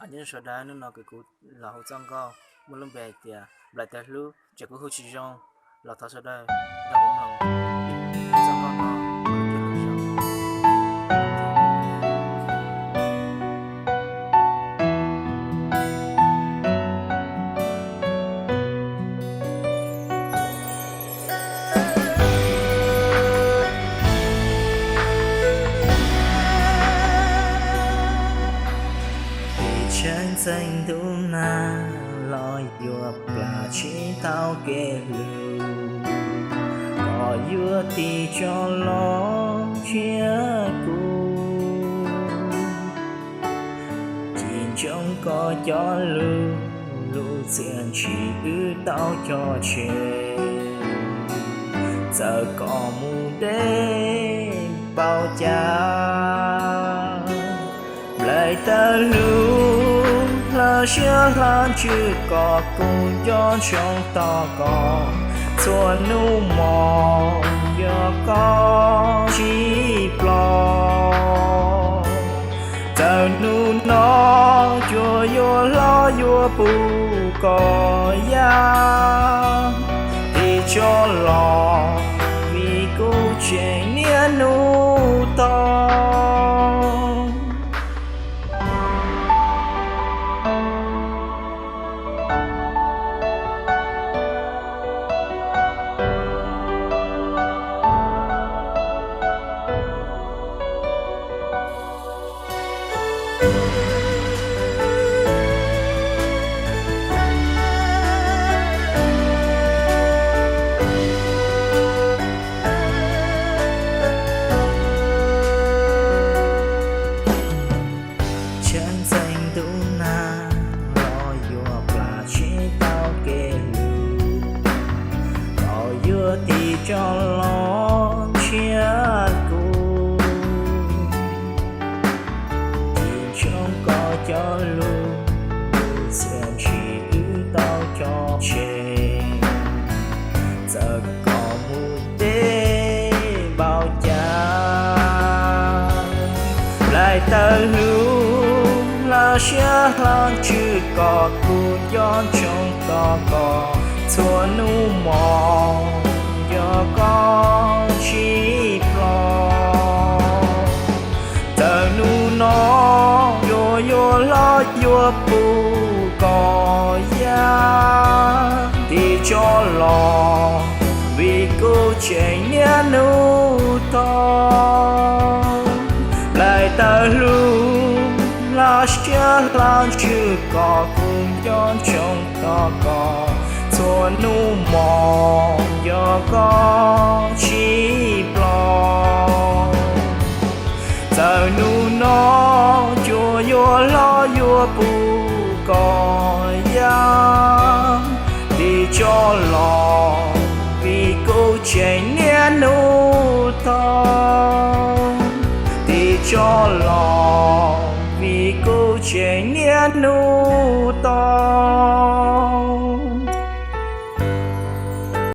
Nyob zoo sawv daws, hnub no kuv los hu txoj nkauj muaj lub npe hais tias Nplaim Tawg Hlub, txawm kuv hu tsis zoo los thov sawv daws nrog kuv mloog txoj nkauj no. Tseem ntxeev ntuj nag los yuav plam tsis tau kev hlub, koj yuav tig tso los nrhiav kuv. Cim ntsoov koj cov lus, lub txiaj ntsim wb tau cog tseg, txawm koj mus deb npaum cas. Nplaim Tawg Hlub, hla siab hla ntsws kom kuv nco ntsoov tos koj, txhua hnub mos yog koj tsis ploj. Txawm hnub no cua yuav hlob yuav puv kom yaj, tig tso los vim kuv tseem niaj hnub tos. Tseem ntxeev ntuj nag los yuav plam tsis tau kev hlub, koj yuav tig tso los nrhiav kuv. Cim ntsoov koj cov lus, lub txiaj ntsim wb tau cog tseg, txawm koj mus deb npaum cas. Nplaim Tawg Hlub, hla siab hla ntsws kom kuv nco ntsoov tos koj, txhua hnub mos yog koj tsis ploj. Txawm hnub no cua yuav hlob yuav puv kom yaj, tig tso los vim kuv tseem niaj hnub tos. Nplaim Tawg Hlub, hla siab hla ntsws kom kuv nco ntsoov tos koj, txhua hnub mos yog koj tsis ploj. Txawm hnub no cua yuav hlob yuav puv kom yaj, tig tso los vim kuv tseem niaj hnub tos. Tig tso los vim kuv tseem niaj hnub tos.